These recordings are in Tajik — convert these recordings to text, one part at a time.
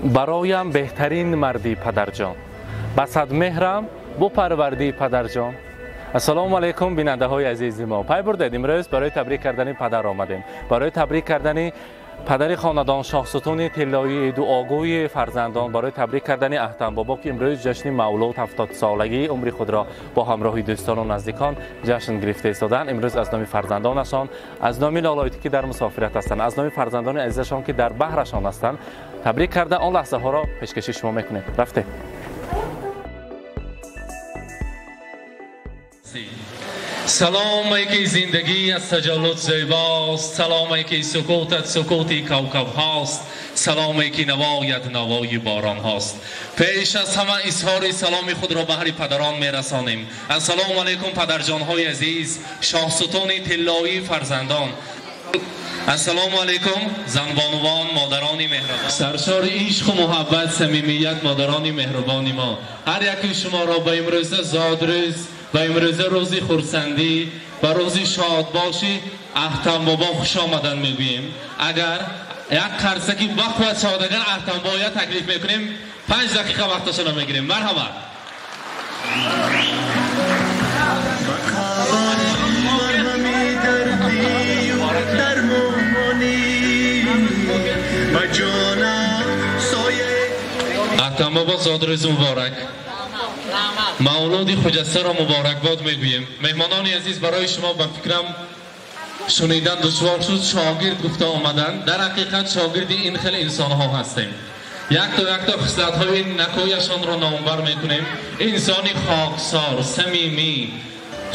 Бароям беҳтарин мардӣ падарҷон, ба сад меҳрам бупарвардӣ падарҷон. Ассалому алайкум, бинандаҳои азизи мо. Пай бурдед, имрӯз барои табрик кардани падар омадем. Барои табрик кардани падари хонадон, шоҳсутуни тиллоии дуогӯи фарзандон, барои табрик кардани Аҳтам бобо, ки имрӯз ҷашни мавлуд 70-солагии умри худро бо ҳамроҳи дӯстону наздикон ҷашн гирифта истоданд. Имрӯз аз номи фарзандонашон, аз номи лолоитӣ, ки дар мусофират ҳастанд, аз номи фарзандони азизашон, ки дар баҳрашон ҳастанд, табрик карда он лаҳзаҳоро пешкаши шумо мекунем. Рафтем. Саломе ки зиндагӣ аз таҷаллуд зебост, саломе ки сукутат сукути кавкабҳост, саломе ки навоят навои боронҳост. Пеш аз ҳама изҳори саломи худро баҳри падарон мерасонем. Ассалому алайкум, падарҷонҳои азиз, шоҳсутуни тиллоии фарзандон. Ассалому алайкум, занбонувон, модарони меҳрубон, саршори ишқу муҳаббат, самимият, модарони меҳрубони мо. Ҳар яки шуморо ба имрӯза зодрӯз, ба имрӯза рӯзи хурсандӣ, ба рӯзи шодбошӣ Аҳтам бобо хуш омадан мегӯем. Агар як қарсаки бахват шавад, агар Аҳтам бобоя таклиф мекунем, 5 дақиқа вақташонро мегирем. Марҳабат. Аҳтам бобо, зодрӯз муборак. Мавлуди хуҷастаро муборакбод мегӯем. Меҳмонони азиз, барои шумо ба фикрам шунидан душвор шуд, шогирд гуфта омаданд. Дар ҳақиқат шогирди ин хел инсонҳо ҳастем. Якто якто хислатҳои накояшонро номбар мекунем. Инсони хоксор, самимӣ,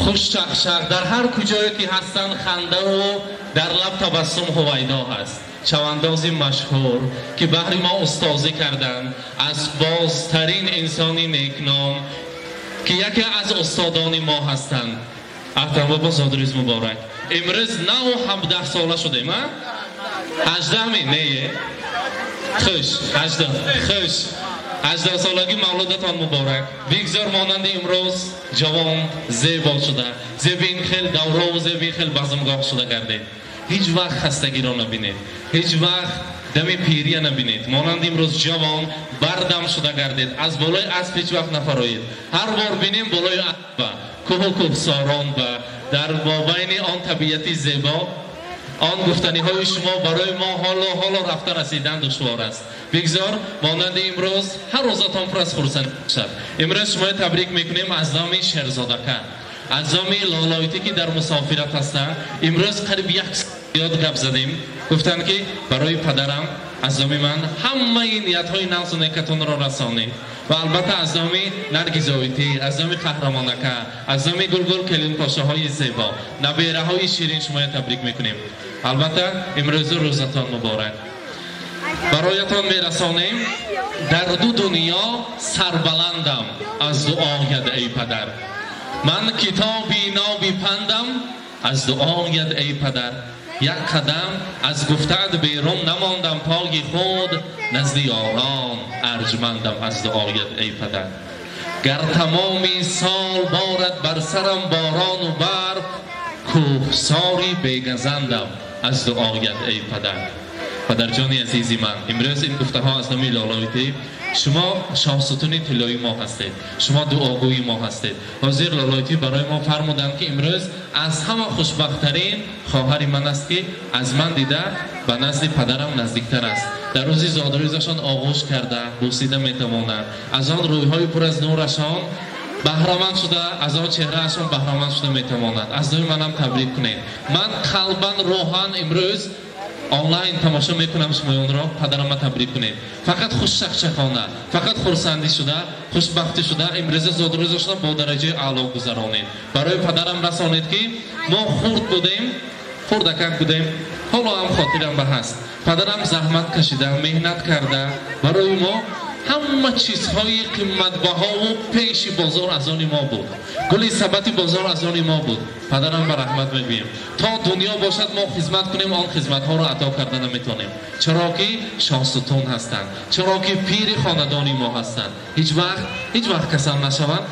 хушчақчақ, дар ҳар куҷое ки ҳастанд хандаву дар лаб табассум ҳувайдо ҳаст. Чавандози машҳур, ки баҳри мо устозӣ карданд, аз бозтарин инсони некном, ки яке аз устодони мо ҳастанд. Аҳтам бобо, зодрӯз муборак. Имрӯз 17 сола шудем, а? 18 ми? Не. Хуш, 18. Хуш. 18 солагӣ мавлудатон муборак. Бигзор монанди имрӯз ҷавон, зебо шуда, зеби ин хел даврову зеби ин хел базмгоҳ шуда гардед. Ҳеҷ вақт хастагиро набинед, ҳеҷ вақт дами пирия набинед. Монанди имрӯз ҷавон, бардам шуда гардед. Аз болои асп ҳеҷ вақт нафароед. Ҳар бор бинем болои асп ба кӯҳу кӯҳсорон ба дар мобайни он табиати зебо, он гуфтаниҳои шумо барои мо ҳоло рафта расидан душвор аст. Бигзор монанди имрӯз ҳар рӯзатон пур аз хурсандӣ бошад. Имрӯз шуморо табрик мекунем аз номи Шерзодака, аз номи лолоитӣ, ки дар мусофират ҳастанд. Имрӯз қариб як зиёд гап задем. Гуфтанд, ки барои падарам аз номи ман ҳамаи ниятҳои нағзу некатонро расонед. Ва албатта аз номи Наргизоитӣ, аз номи Қаҳрамонака, аз номи Гулгул келинпошаҳои зебо, набераҳои ширин шуморо табрик мекунем. Албатта имрӯзу рӯзатон муборак. Бароятон мерасонем: дар ду дунё сарбаландам аз дуоят, эй падар. Ман китоби ноби пандам аз дуоят, эй падар. Як қадам аз гуфтаат берун намондам, пои худ назди ёрон арҷмандам аз дуоят, эй падар. Гар тамоми сол борад бар сарам борону барф, кӯҳсори бегазандам аз дуоят, эй падар. Падарҷони азизи ман, имрӯз ин гуфтаҳо аз номи лолоитӣ. Шумо шоҳсутуни тиллои мо ҳастед, шумо дуогӯи мо ҳастед. Ҳозир лолоитӣ барои мо фармуданд, ки имрӯз аз ҳама хушбахттарин хоҳари ман аст, ки аз ман дида ба назди падарам наздиктар аст. Дар рӯзи зодрӯзашон оғӯш карда бӯсида метавонад, аз он рӯйҳои пур аз нурашон баҳраманд шуда, аз он чеҳраашон баҳраманд шуда метавонад. Аз номи манам табрик кунед. Ман қалбан, рӯҳан имрӯз онлайн тамошо мекунам шумоёнро. Падарама табрик кунед. Фақат хушчақчақона, фақат хурсандӣ шуда, хушбахтӣ шуда имрӯза зодрӯзашона бо дараҷаи аъло гузаронед. Барои падарам расонед, ки мо хурд будем, хурдакак будем, ҳоло ҳам хотирам ба ҳаст. Падарам заҳмат кашида, меҳнат карда, барои мо ҳама чизҳои қиматбаҳову пеши бозор аз они мо буд. Гули сабати бозор аз они мо буд. Падарам ба раҳмат мегӯем. То дунё бошад мо хизмат кунем, он хизматҳоро ато карда наметавонем. Чаро ки шоҳсутун ҳастанд, чаро ки пири хонадони мо ҳастанд. Ҳеҷ вақт, ҳеҷ вақт касал нашаванд.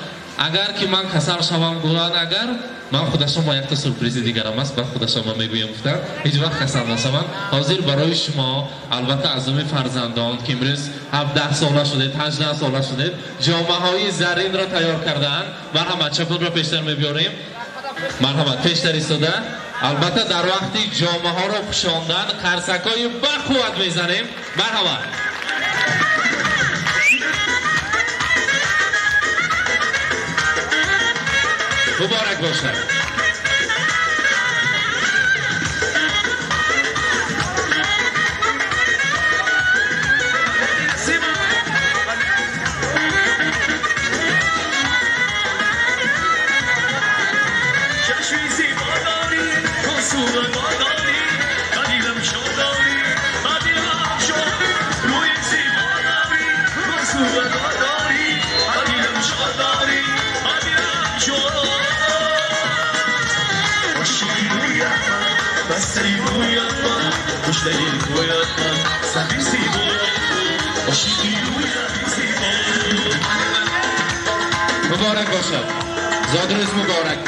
Агар ки ман касал шавам, гӯянд, агар Ман худашон бо якта сюрпризи дигарам аст, баъд худашон ма мегӯям гуфтанд. Ҳеҷ вақт касал нашаванд. Ҳозир барои шумо албатта аз номи фарзандон ки имрӯз 17 сола шудед, 18 сола шудед, ҷомаҳои зарринро тайёр кардаанд. Марҳамат, чапонро пештар мебиёрем. Марҳамат, пештар истода. Албатта дар вақти ҷомаҳоро пӯшондан қарсакҳои бақувват мезанем. Марҳамат. Муборак бошад. Муборак бошад. Зодрӯз муборак.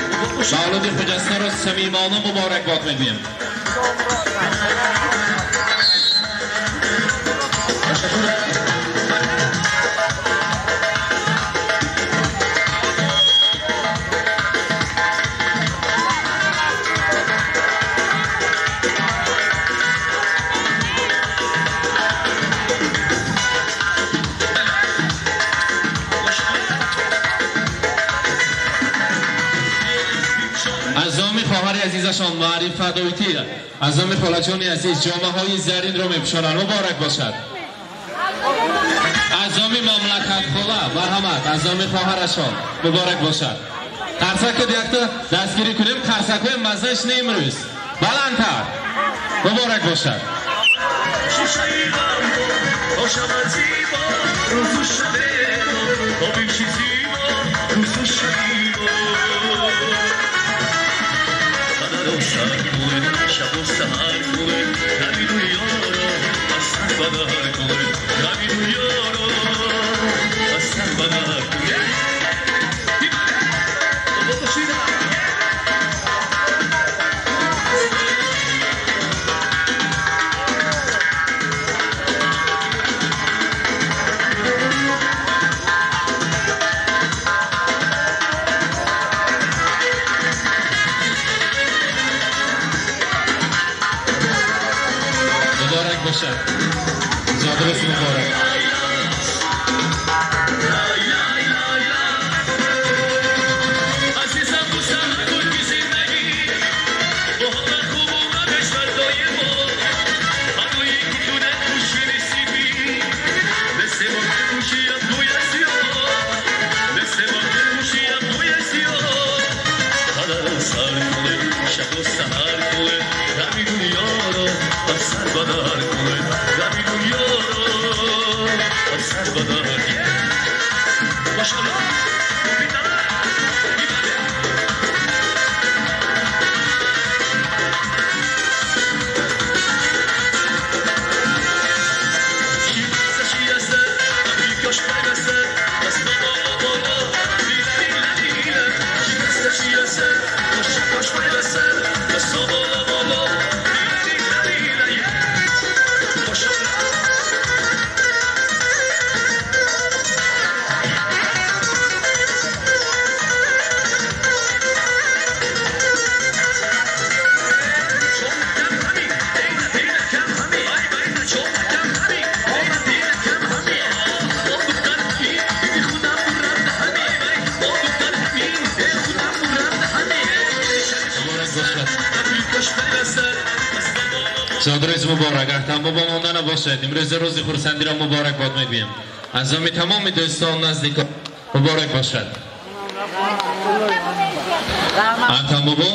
Мавлуди хуҷастаро самимона муборакбод мегӯем. Азизашон маърифат ойтӣ аз номи холаҷони азиз ҷомаҳои заринро мепӯшонанд. Муборак бошад. Аз номи мамлакат хола, марҳамат, аз номи хоҳарашон муборак бошад. Қарсакро якта дастгирӣ кунем. Қарсакҳои маззаш не имрӯз баландтар. Муборак бошад. Зодрӯз муборак. Зодрӯз муборак. Аҳтам бобо монда набошед. Имрӯз рӯзи хурсандиро муборакбод мегӯем. Аз номи тамоми дӯстон наздикон муборак бошад. Аҳтам бобо,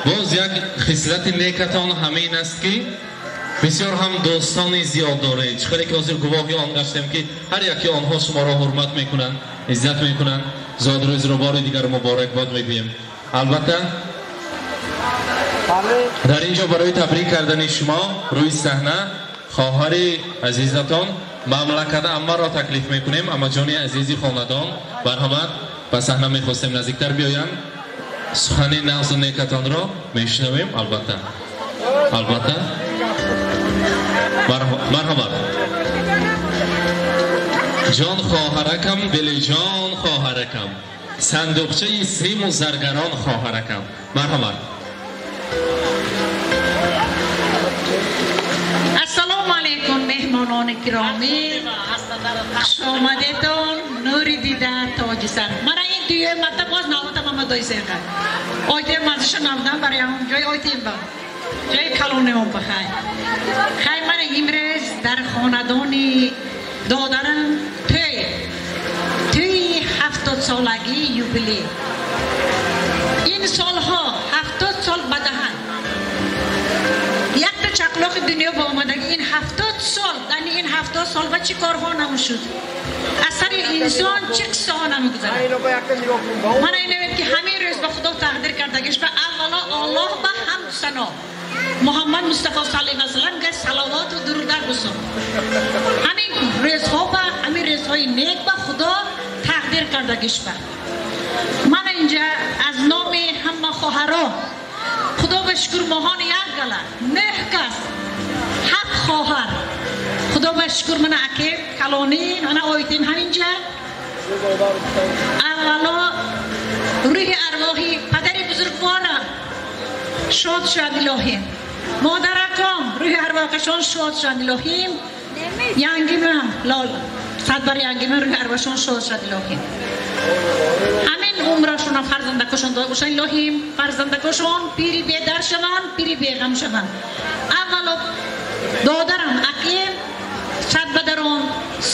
боз як хислати некатон ҳамин аст ки бисёр ҳам дӯстони зиёд доред. Чӣ хеле ки ҳозир гувоҳи он гаштем ки ҳар яке онҳо шуморо ҳурмат мекунанд, иззат мекунанд. Зодрӯзро бори дигар муборакбод мегӯем. Албатта дар инҷо барои табрик кардани шумо рӯи саҳна хоҳари азизатон мамлакат аммаро таклиф мекунем. Амаҷони азизи хонадон, марҳамат, ба саҳна мехостем наздиктар биёянд. Сухани нағзу некатонро мешунавем, албатта. Албатта. Марҳамат. Ҷон хоҳаракам, дили ҷон хоҳаракам, сандуқчаи симу заргарон хоҳаракам. Марҳамат. Ассалому алайкум меҳмонони гиромӣ. Хуш омадетон, нури дида тоҷи сар. Мана ин дуюм марта боз навбатам омадои серқа. Ойтем мазиша навдан барои ҳамон ҷои ойтем ба. Ҷои калонеон ба хай. Хай мана имрӯз дар хонадони додарам тӯй. Тӯйи 70-солагии юбилей. Ин солҳо 70 сол ба даҳан. Якта чақлоқи дунё ба омадагӣ ин 70 сол, яъне ин 70 сол ба чӣ корҳо намушуд? Аз сари инсон чӣ қиссаҳо намегузарад? Мана инавед ки ҳамин рӯз ба Худо тақдир кардагиш ба аввало Аллоҳ ба ҳамду сано. Муҳаммад Мустафо саллаллоҳу алайҳи васаллам га салавоту дуруд бусун. Ҳамин рӯзҳо ба ҳамин рӯзҳои нек ба Худо тақдир кардагиш ба. Мана инҷа аз номи ҳама хоҳарон Худо ба шукр моҳон як гала, 9 кас, 7 хоҳар. Худо ба шукр мана акем калонӣ, мана ойтем ҳаминҷа. Аввало рӯҳи арвоҳи падари бузургворам шод шуд илоҳим. Модараком рӯҳи арвоҳашон шод шуд илоҳим. Янгимам лол садбар янгимам рӯҳи арвоҳашон шод шуд илоҳим. Ҳамин умрашона фарзандакошон дод бошанд илоҳим. Фарзандакошон пири бедар шаванд, пири беғам шаванд. Аввало додарам аким садбадарон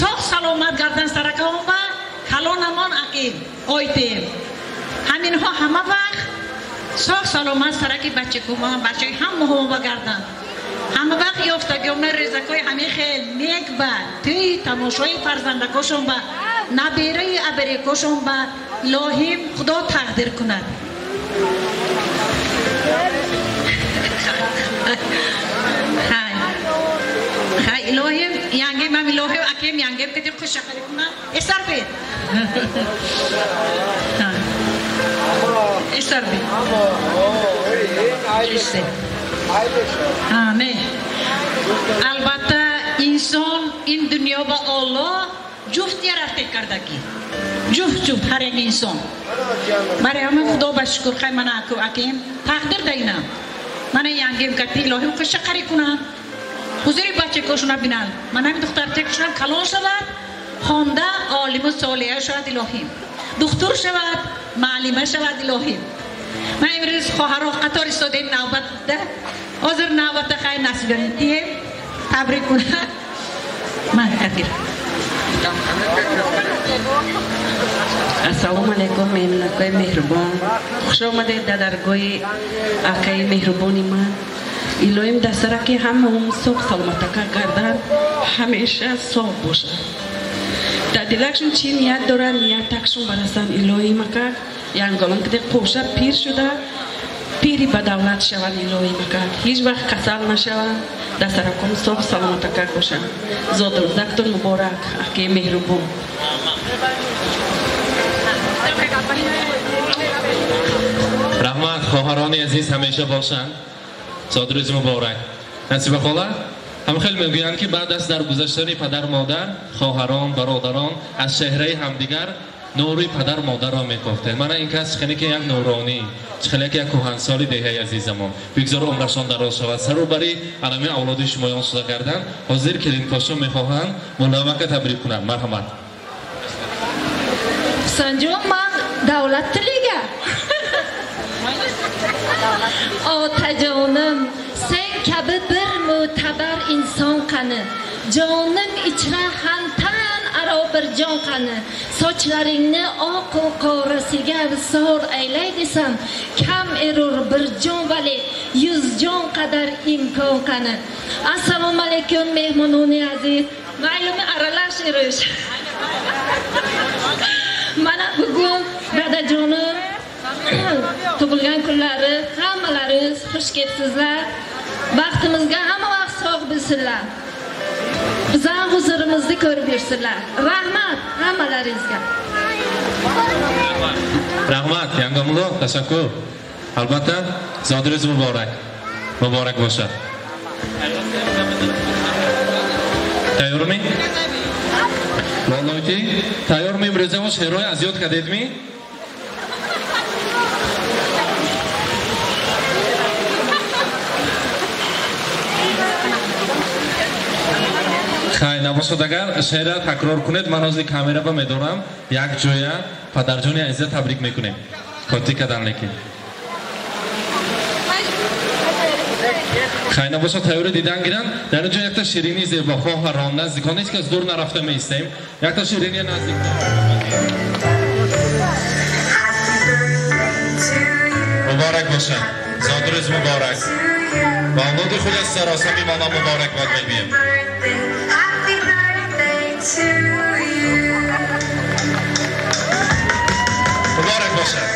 соғ саломат гардан саракаон ва калонамон аким ойтем. Ҳаминҳо ҳама вақт соғ саломат сараки бачакумон бачаи ҳамаҳо ба гардан. Ҳама вақт ёфтагиёмна рӯзакҳои ҳамин хел нек ба тӯи тамошои фарзандакошон ба набераи аберекошон ба илоҳим Худо тақдир кунад. Хай. Хай илоҳим янгем ам илоҳим акем янгем кати хушақали кунад. Эсар бед. Эсар бед. Ҳа, не. Албатта инсон ин дунё ба Аллоҳ ҷуфт ярафте кардагӣ. Ҷуфт ҷуфт ҳар як инсон. Барои ҳамин Худо ба шукр хай мана аку акем тақдир даинам. Мана янгем кати илоҳим хушақари кунад. Ҳузури бачакошона бинанд. Мана ҳамин духтарчакошонам калон шавад, хонда олиму солиҳа шавад илоҳим. Духтур шавад, маълима шавад илоҳим. Ман имрӯз хоҳаро қатор истодаем навбатда. Ҳозир навбатда хай насибам диҳем. Табрик кунад. Ман катир. Ассалому алайкум, меҳмонакои меҳрубон. Хуш омадед дар даргоҳи акаи меҳрубони ман. Илоҳим дар сараки ҳамаҳум соғ саломатака гардан, ҳамеша соғ бошад. Дар дилакшон чӣ ният доранд, ниятакшон барасанд. Илоҳим ака янголон киде қӯша пир шуда, пири ба давлат шаванд. Илоҳим ака ҳеҷ вақт касал нашаванд, дар сараком соғ саломатака бошанд. Зодрӯзактон муборак, акаи меҳрубон. Раҳмат, хоҳарони азиз ҳамеша бошанд. Зодрӯзи муборак. Насиба хола, ҳам хел мегӯянд ки баъд аз даргузаштани падар модар, хоҳарон, бародарон аз чеҳраи ҳамдигар нури падар модарро мекофтанд. Мана ин кас хеле ки як нуронӣ, хеле ки як кӯҳансоли деҳаи азизамон. Бигзор умрашон дароз шавад. Сару бари алами авлоди шумоён шуда гарданд. Ҳозир келинкошон мехоҳанд мулавака табрик кунанд. Марҳамат. Санҷон, ман давлат тилига. Otajonim, sen kabi bir mo'tabar inson qani? Jonim ichra xantan aro bir jon qani? Sochlaringni oq u qorasiga visor aylay desam, kam erur bir jon vali, 100 jon qadar imkon qani? Assalomu alaykum mehmononi aziz. Maylimi aralash erish. Mana bugun dadajonim tug'ilgan kunlari, hammalaringiz xush kelibsizlar. Baxtimizga hamma vaqt sog' bo'lsinlar. Bizning huzurimizni ko'rib yursinlar. Rahmat hammalaringizga. Раҳмат, Янгамулло, ташаккур. Албатта, зодрӯз муборак. Муборак бошад. Тайёрми? Лолоти, тайёрми имрӯза мо шеърҳои аз ёд кардедми? Хай, набошад агар шеъра такрор кунед, ман ҳозир камера ба медорам, як ҷоя падарҷони азиза табрик мекунем. Коти кадан лекин. Хай, набошад тайёри дидан гиранд. Дар ин ҷо якта ширини зебо, хоҳарон, наздикон, ҳеҷ кас дур нарафта меистем. Якта ширини наздик. Муборак бошад. Зодрӯз муборак. Ба авлоди худ аз саросамимона муборакбод мегӯем. Муборак бошад.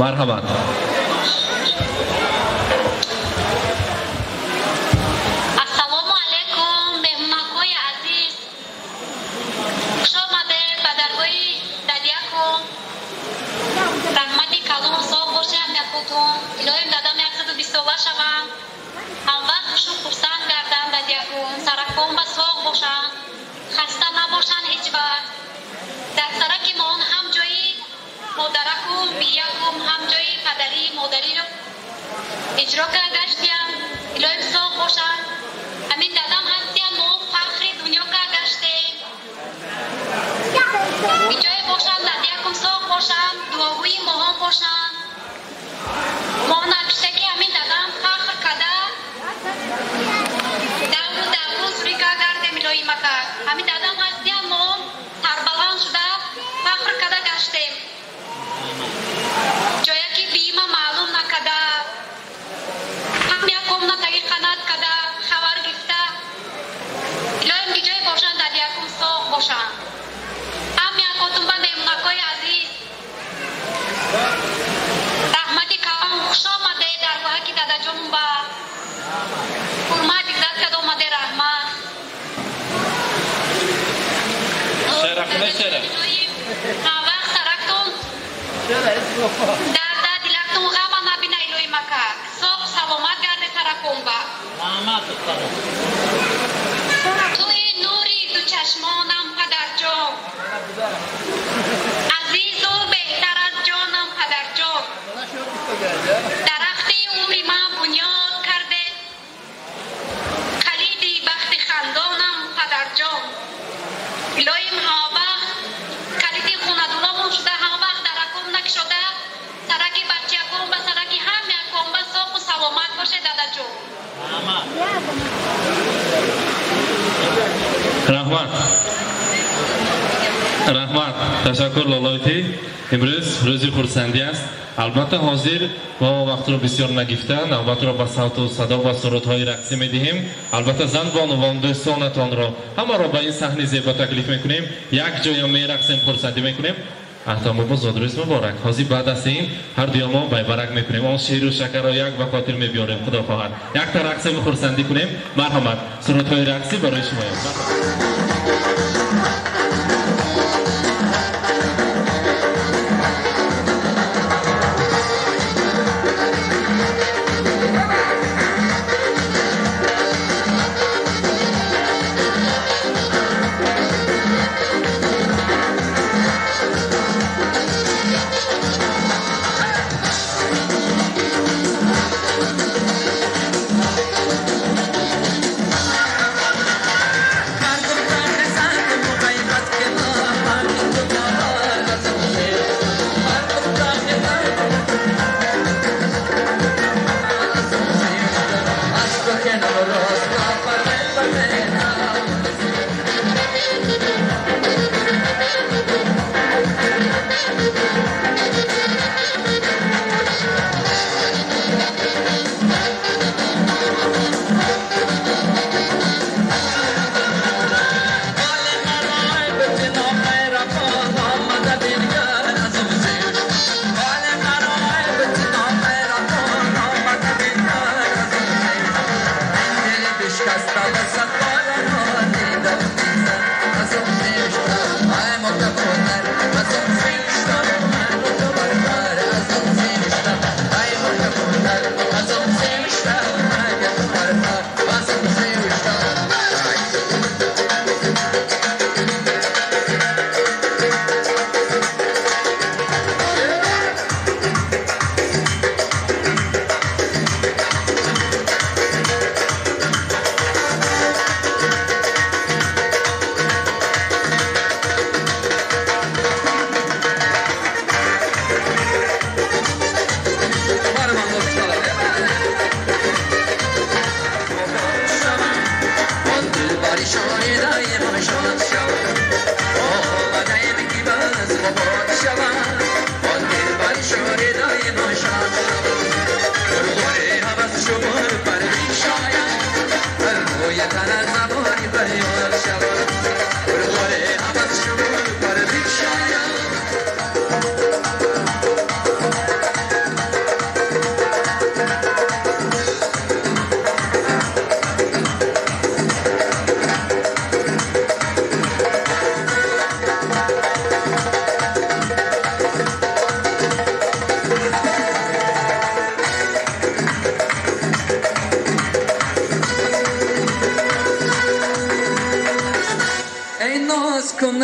Марҳабат. Ассалому алайкум, меҳмонҳои азиз. Хуш омадед ба даргоҳи дадиякум. Раҳмати калон соғ бошад якутун. Илоҳим дадам 120 сола шаванд. Ҳамвақт хушу хурсанд гарданд дадиякум. Саракон ба соғ бошанд. Хаста набошанд ҳеҷ вақт. Дар сараки моон ҳам ҷои модаракум, биякум, ҳам ҷои падарӣ, модариро иҷро кардаштиям. Илоҳим соғ бошанд. Ҳамин дадам ҳастиям, мо фахри дунё кардаштем. Иҷое бошанд, дадиякум соғ бошанд, дуогӯи моҳон бошанд. Мо навишта ки ҳамин дадам фахр карда давру давру зурӣ кардем илоҳим ака. Ҳамин дадам ҳастиям, мо сарбаланд шуда фахр карда гаштем. Ҷое ки биима маълум накарда, ҳам якум натаги қанат карда, хабар гирифта. Илоҳим ки ҷое бошанд, дадиякум соғ бошанд. Ҳам якотумба меҳмонакҳои азиз, раҳмати калон, хуш омадед дар гоҳаки дадаҷонумба. Ҳурмат иззат карда омаде, раҳмат. Ҳамвақт сарактон дарда дилактон ғама набина илоҳим ака. Соғ саломат гарде сараконба. Туи нури дучашмонам падарҷон, азизу беҳтар аз ҷонам падарҷон. Дарахти умри ман бунёд карде, калиди бахти хандонам падарҷон. Илоҳим ҳамавақт калиди хонадуномон шуда, ҳамавақт дараком накушода, сараки бачаяком ба сараки ҳамаяком ба соғу саломат боше дадаҷон. Раҳмат. Раҳмат. Ташаккур Лолоти. Имрӯз рӯзи хурсандӣ аст. Албатта ҳозир мо вақтро бисёр нагифта, навбатро ба савту садо ва сурудҳои рақсӣ медиҳем. Албатта зан бонувон дӯстонатонро ҳамаро ба ин саҳни зебо таклиф мекунем. Як ҷоя мерақсем, хурсандӣ мекунем. Аҳтамобо зодрӯз муборак. Ҳозир баъд аз ин ҳар дуё мо байбарак мекунем. Он ширу шакарро як ба хотир мебиёрем, худо хоҳад. Якта рақсем хурсандӣ кунем. Марҳамат, сурудҳои рақсӣ барои шумоям. Happy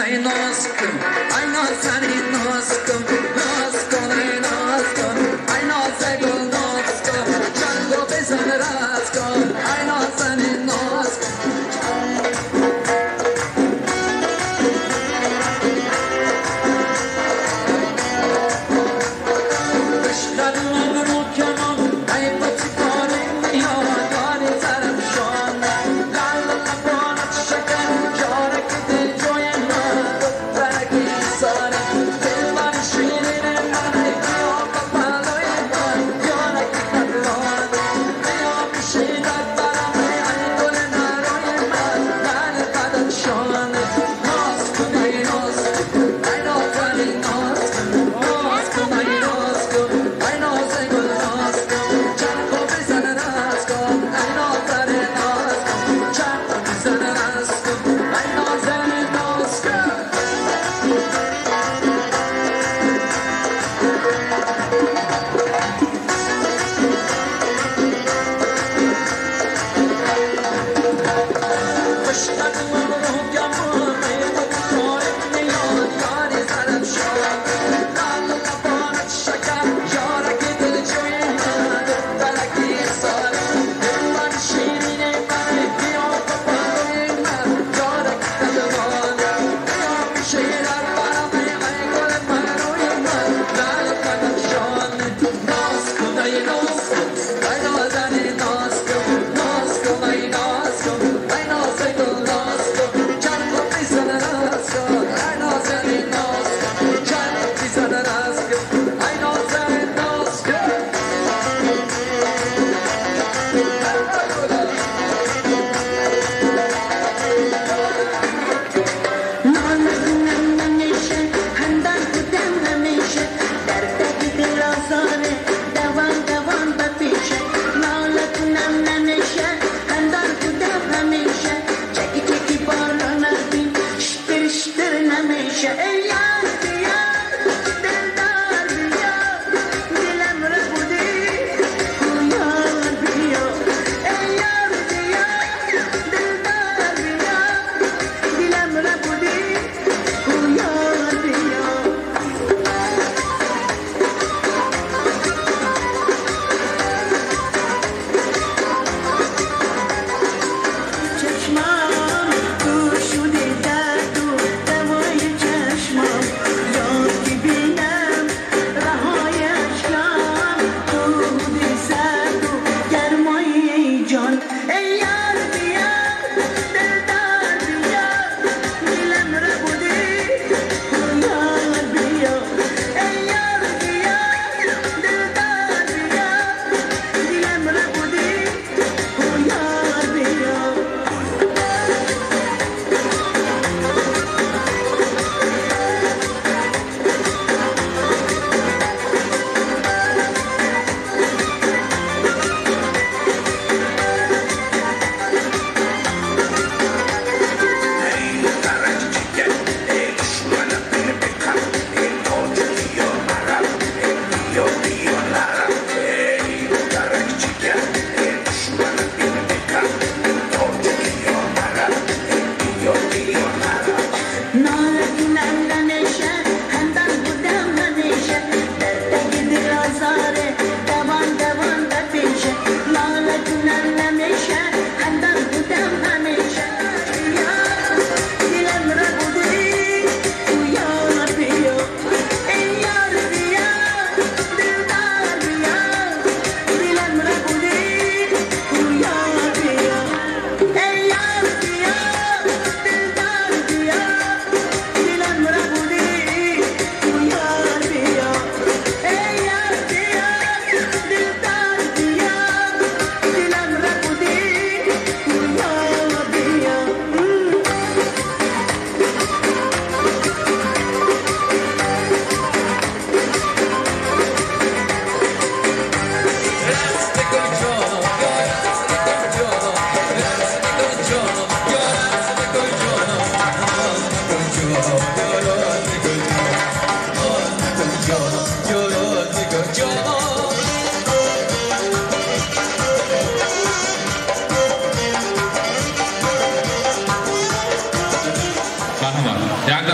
I know.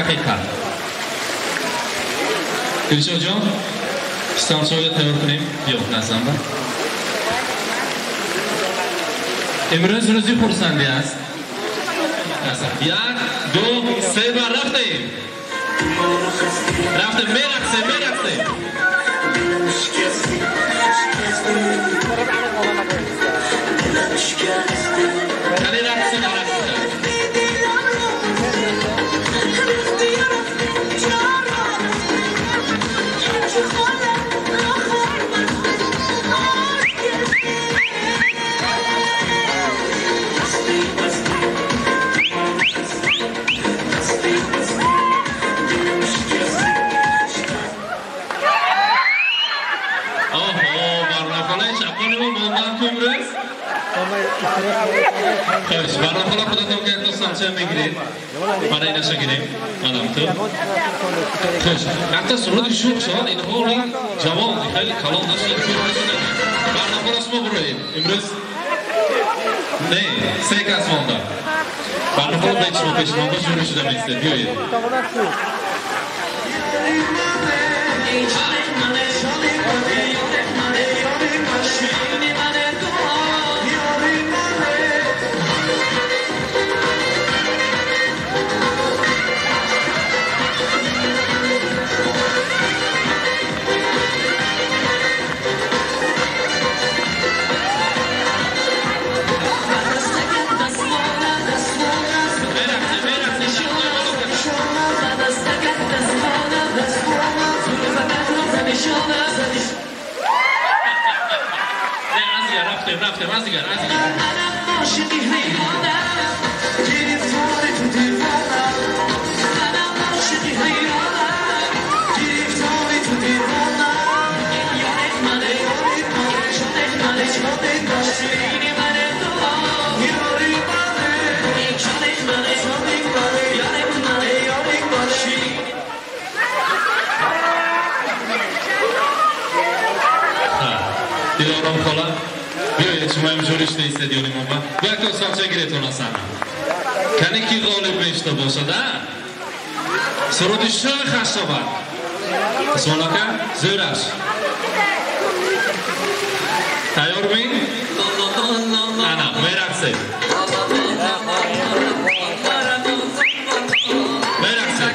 Ҳақиқат. Дилшод ҷон, стансоя тайёр кунем. Ё, назанда. Имрӯз рӯзи хурсандӣ аст. 1, 2, 3 бар рафтем. Рафтем, мерақсем, мерақсем. Кани рақси нарақсида. Хош, барномаро худатон ки якто самча мегиред. Мана инаша гирем. Манам ту. Хош, якта суруди шӯх шавад, инҳо ҷавон, хеле калон нашуд, шӯх нашуданд. Барномаро шумо бироед. Имрӯз не, се кас монда. Барномаро бе шумо пеш монда шурӯъ шуда меистед. Биёед. Рафтем, аз дигар, аз дигар. Дилором хола, биёед шумоям журиш неистед ёри мо ба. Якто самча гиретон асана. Кане ки ғолиб мешта бошад, а? Суруди шӯхаш шавад. Усмон ака, зӯраш. Тайёрми? Ана, мерақсед. Мерақсед.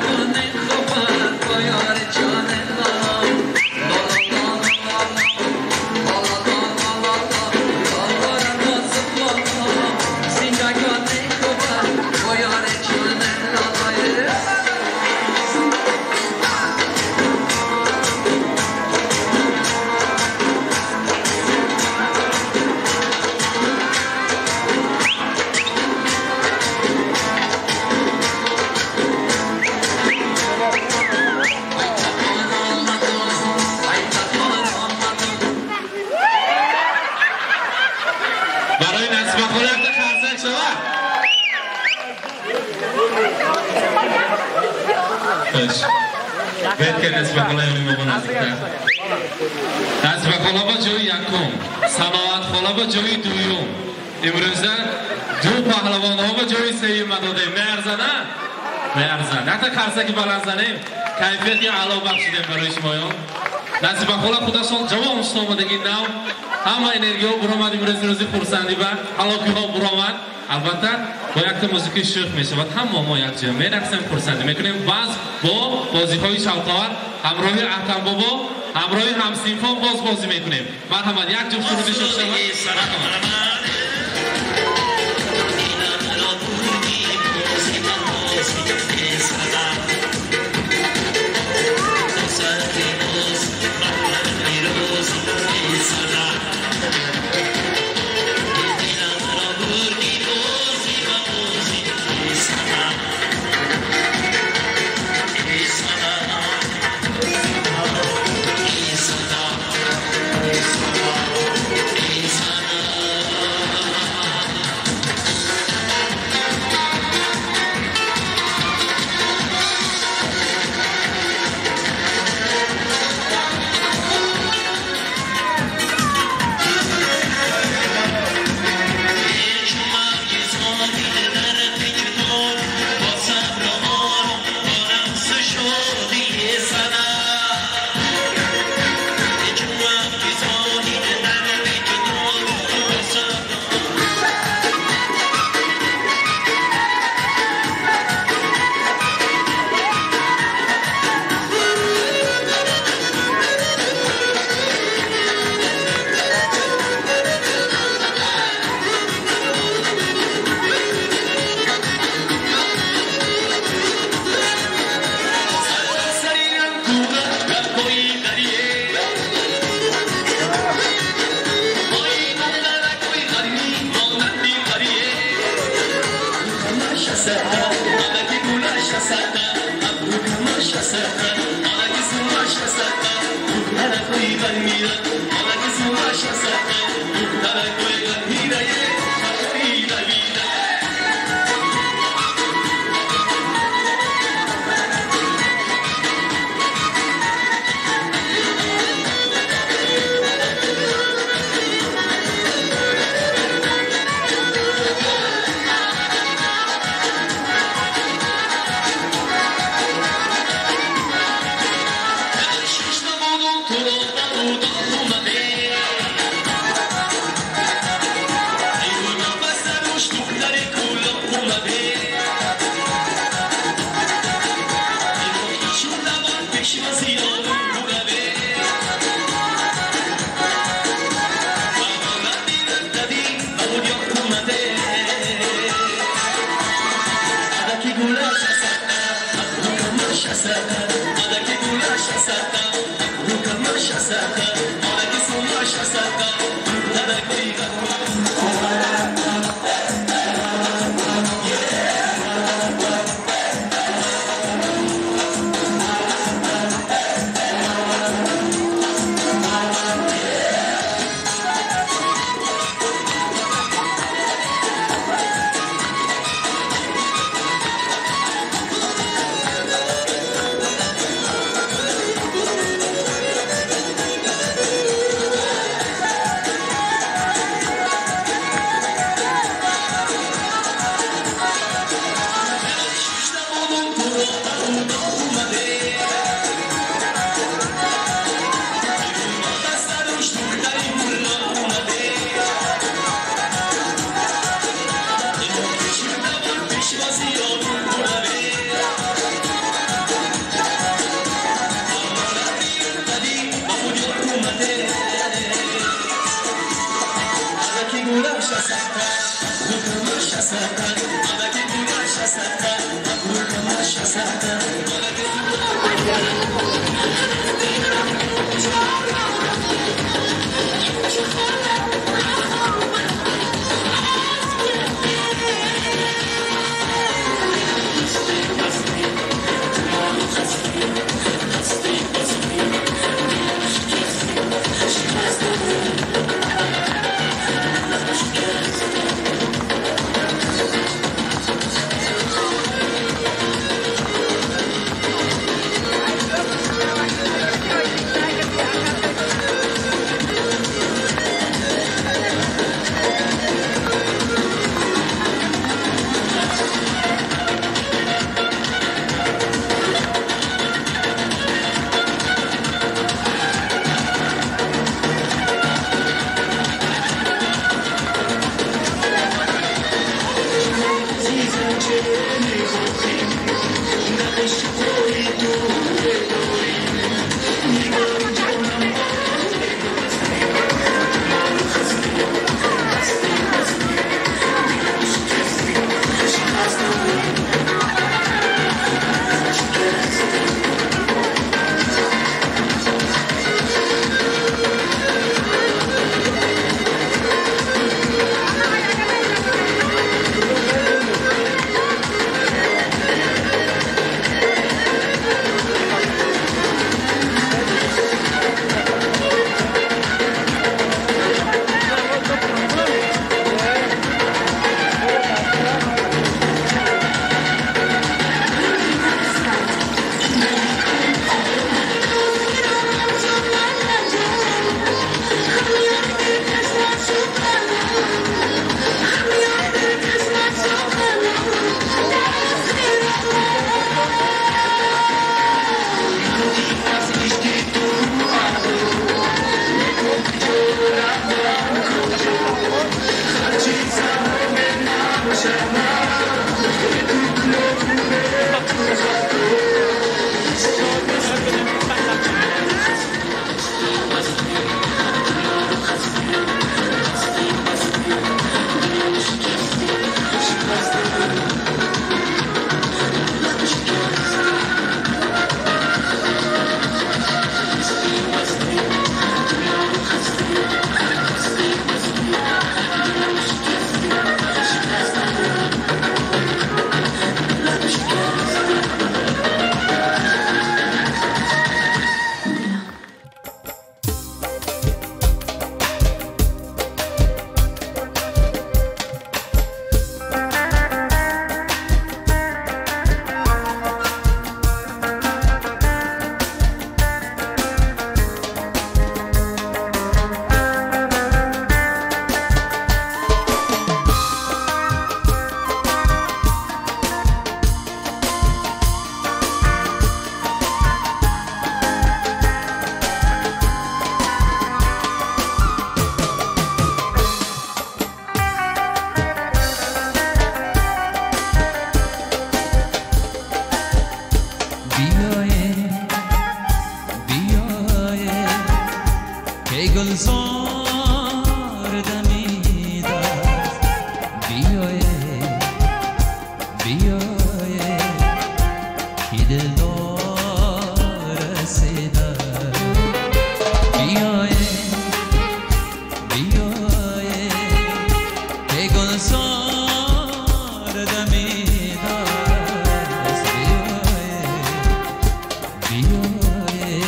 Насиба ба ҷои якум, Саноат хола ба ҷои дуюм. Имрӯза ду паҳлавонҳо ба ҷои сеюм додем. Меарзана? Меарзан. Якта қарсаки баланд занем, кайфияти аъло бахшидем барои шумоён. Насиба хола худашон ҷавон шуд омадагӣ нав, ҳама энергияҳо буромад имрӯз рӯзи хурсандӣ ба ҳалокиҳо буромад. Албатта бо якта музикаи шӯх мешавад. Ҳама мо якҷоя мерақсем, хурсандӣ мекунем. Баъз бо бозиҳои шавқовар ҳамроҳи Аҳтам бобо, ҳамроҳи ҳамсинфон боз бозӣ мекунем. Марҳамат, як ҷуфт суруди шӯх шавад. It's بیایه که دلدار رسیده بیایه بیایه که گلزار دمیده است بیایه بیایه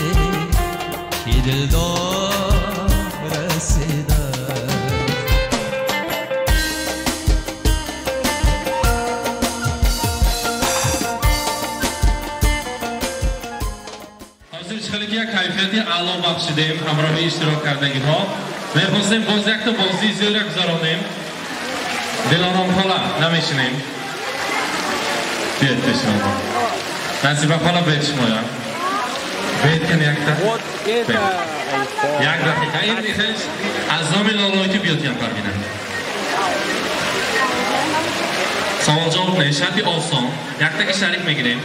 که دلدار رسیده. Кайфияти аъло бахшидем ҳамроҳи иштирок кардагиҳо. Мехостем боз якта бозии зӯра гузаронем. Дилором хола намешинем. Биёед пеши мо. Насиба хола бед шумоя. Бед кун якта. Як дақиқа. Ин ихеш аз номи лолоити биёд ям Парвина. Савол ҷавоб не, шарти осон. Яктаки шарик мегирем.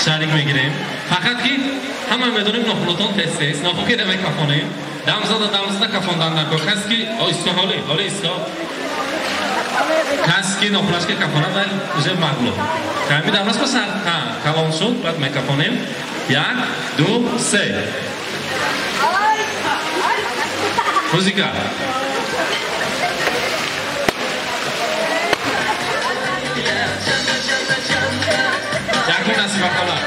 Шарик мегирем. Фақат ки ҳама медонем нохунотон тез-тез, нохун ки намекафонем. Дамзада дамзада кафондан накун. Кас ки исто ҳоли, ҳоли исто. Кас ки нохунаш ки кафонад, вале уже мағлуб. Ками дамрас ко сар, ҳа, калон шуд, баъд мекафонем. 1 2 3. Музика. Якум Насиба хола.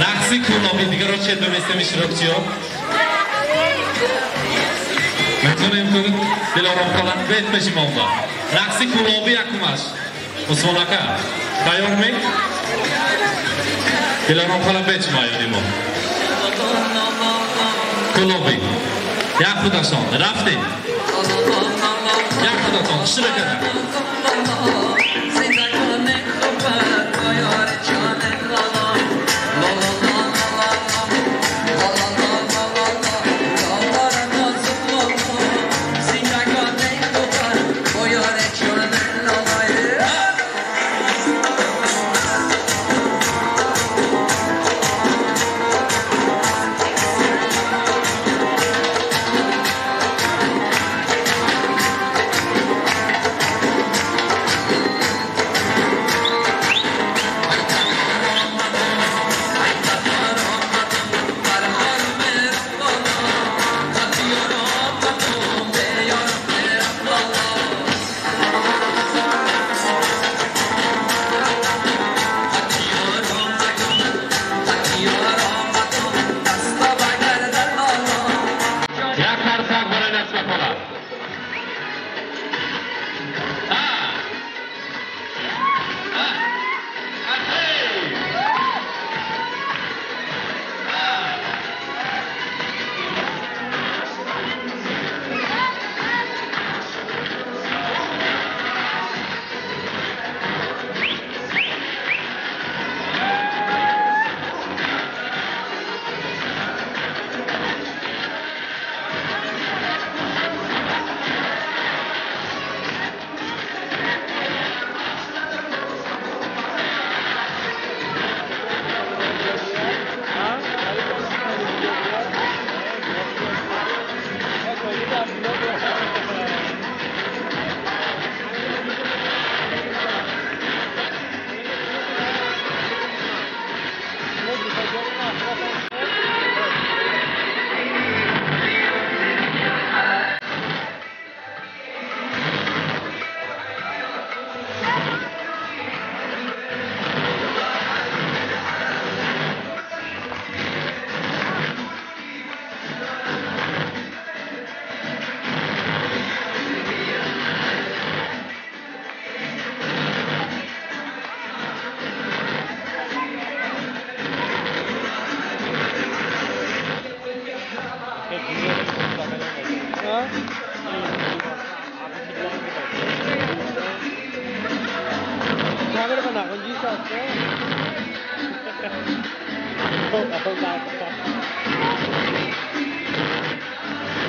Рақси кӯлобӣ дигаро чед биместем иштирокчиё. Метавонем ку Дилором хола бед пеши мо омад. Рақси кӯлобӣ якумаш. Усмон ака, тайёр ме? Дилором хола бед шумо аёни мо. Кӯлобӣ. Як худашон. Рафтем. Як худатон. Иштирок кардам.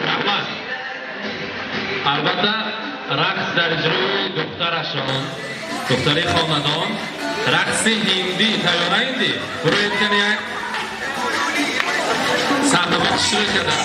Раҳмат. Албатта рақс дар иҷрои духтарашон, духтари хонадон, рақси ҳиндӣ, тайёра ҳиндӣ. Буроед кани як саҳнаба шурӯъ карда.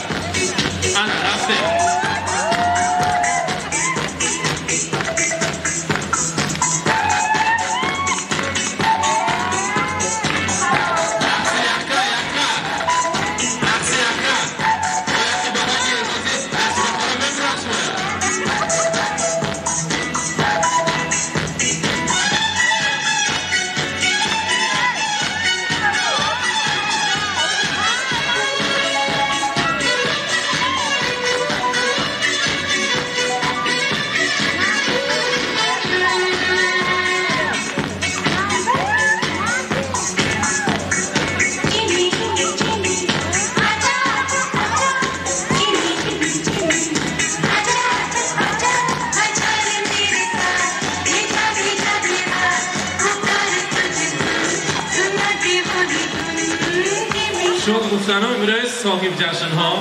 Гуфтану имрӯз соҳиб ҷашнҳо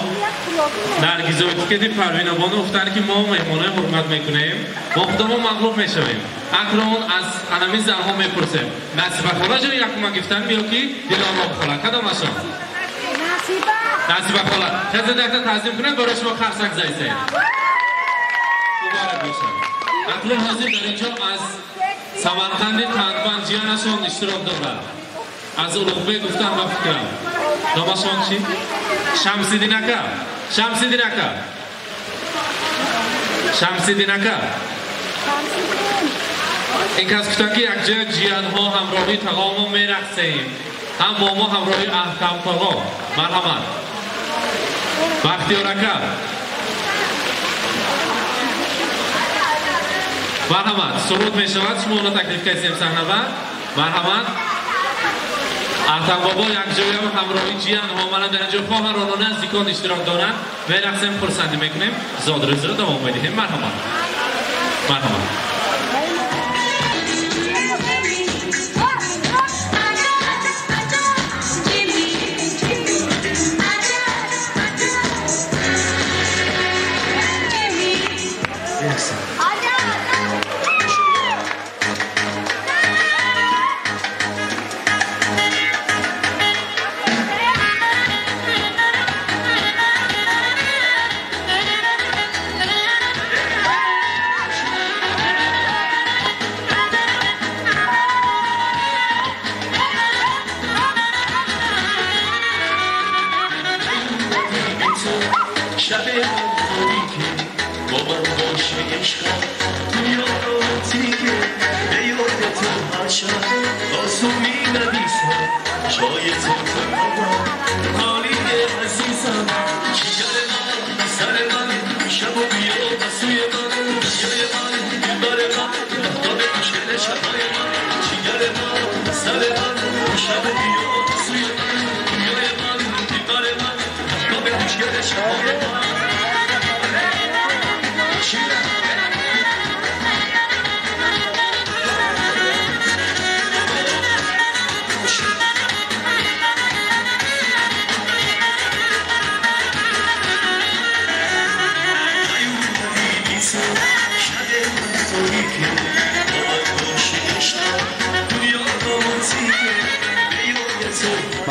Наргизои ки Парвина бону гуфтанд, ки мо меҳмонои ҳурмат мекунем, мо худамон мағлуб мешавем. Акнун аз анами занҳо мепурсем. Насиба хола ҷои якума гирифтан ё ки Дилором хола? Кадомашон? Насиба хола. Касе дакта таъзим кунад, барои шумо қарсак зайсед. Муборак бошад. Акнун ҳозир дар инҷо аз Самарқанди Тандбанд ҷиянашон иштирок дорад. Аз Улуғбек гуфтам ба фикрам. Номашон чӣ? Шамсиддин ака. Шамсиддин ака. Шамсиддин ака. Ин кас гуфтанд, ки якҷоя ҷиянҳо ҳамроҳи тағомо мерақсем. Ҳам бо мо ҳамроҳи Аҳтам тағо. Марҳамат. Бахтиёр ака. Марҳамат. Суруд мешавад. Шумо онро таклиф кардем саҳнава. Марҳамат. Аҳтам бобо якҷоя ҳамроҳи ҷиянҳо мана дар инҷо хоҳарону наздикон иштирок доранд. Мерақсем, хурсандӣ мекунем. Зодрӯзро давом медиҳем. Марҳамат. Марҳамат.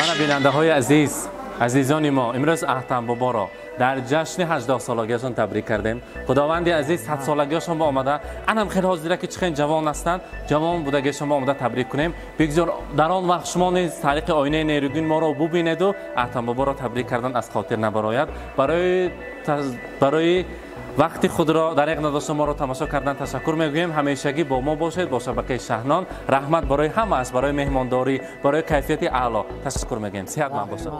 Мана бинандаҳои азиз, азизони мо, имрӯз Аҳтам боборо дар ҷашни 18 солагиашон табрик кардем. Худованди азиз 100 солагиашон ба омада, анам хеле ҳозира ки чӣ хел ҷавон ҳастанд, ҷавон будагиашон ба омада табрик кунем. Бигзор дар он вақт шумо низ тариқи оинаи нерӯгин моро бубинеду Аҳтам боборо табрик кардан аз хотир набарояд. Барои вақти худро дареғ надошта моро тамошо кардан ташаккур мегӯем. Ҳамешагӣ бо мо бошед, бо шабакаи Шаҳнон. Раҳмат барои ҳамааш, барои меҳмондорӣ, барои кайфияти аъло ташаккур мегӯем. Сиҳатманд бошед.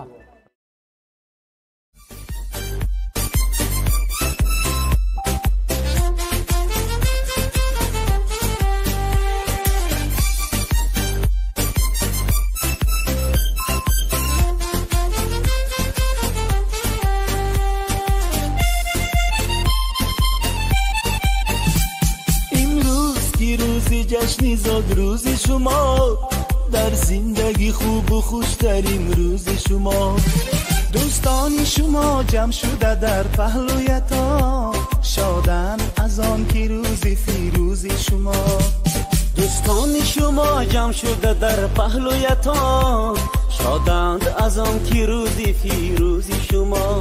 جشنی زاد روز شما در زندگی خوب و خوشترین روز شما. دوستان شما جمع شده در پهلویتان، شادن از آن که روز فیروز شما. دوستان شما جمع شده در پهلویتان، شادند از آن که روز فیروز شما.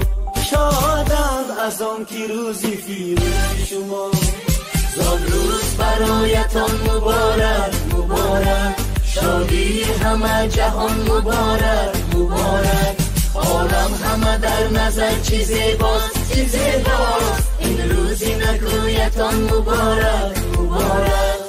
شادند از آن که روز فیروز شما. زاد روز برایتان مبارک مبارک، شادی همه جهان مبارک مبارک. عالم همه در نظر چی زیباست چی زیباست، این روزی نکویتان مبارک مبارک.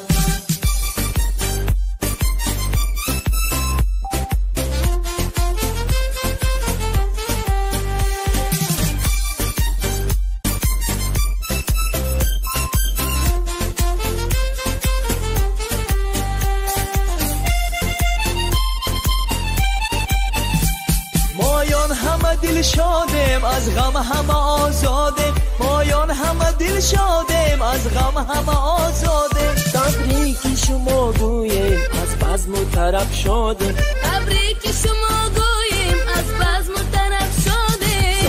شادیم از غم همه آزادیم، مایان همه دل شادیم از غم همه آزادیم. تبریک شما گوییم از بزم و طرب شادیم، تبریک شما گوییم از بزم و طرب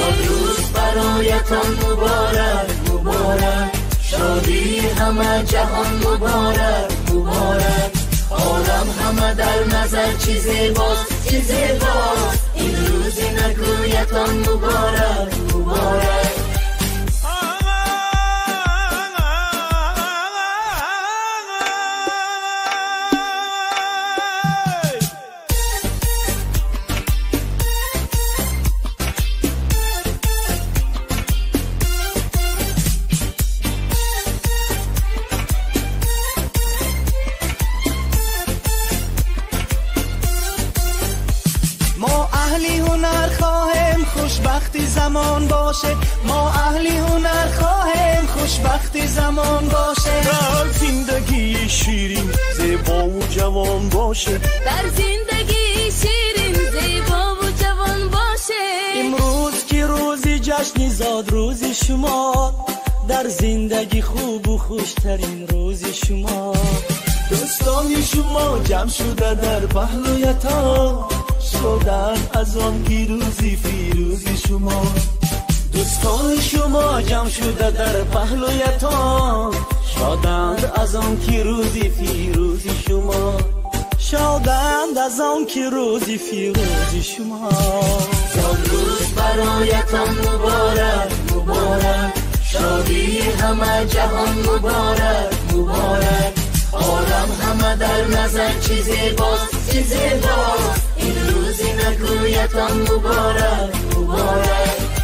Зодрӯз бароятон муборак, муборак. Шодии ҳама ҷаҳон муборак, муборак. Олам ҳама дар назар чӣ зебост, чӣ зебост. Ин рӯзи накӯятон муборак, муборак. خوشبختی زمان باشه، ما اهلی هنر خواهیم خوشبختی زمان باشه. در زندگی شیرین زیبا و جوان باشه، در زندگی شیرین زیبا و جوان باشه. امروز که روزی جشن زادروز شما، در زندگی خوب و خوشترین روز شما. دوستان شما جمع شده در پهلویتان، شدن از آن که روزی فیروزی شما. دوستان شما جمع شده در پهلویتان، شدند از آن که روزی فیروزی شما. شادند از آن که روزی فیروزی شما. زادروز برایتان مبارک، مبارک. شادی همه جهان مبارک، مبارک. عالم همه در نظر چی زیباست، چی زیباست. این روزی نکویتان مبارک، مبارک.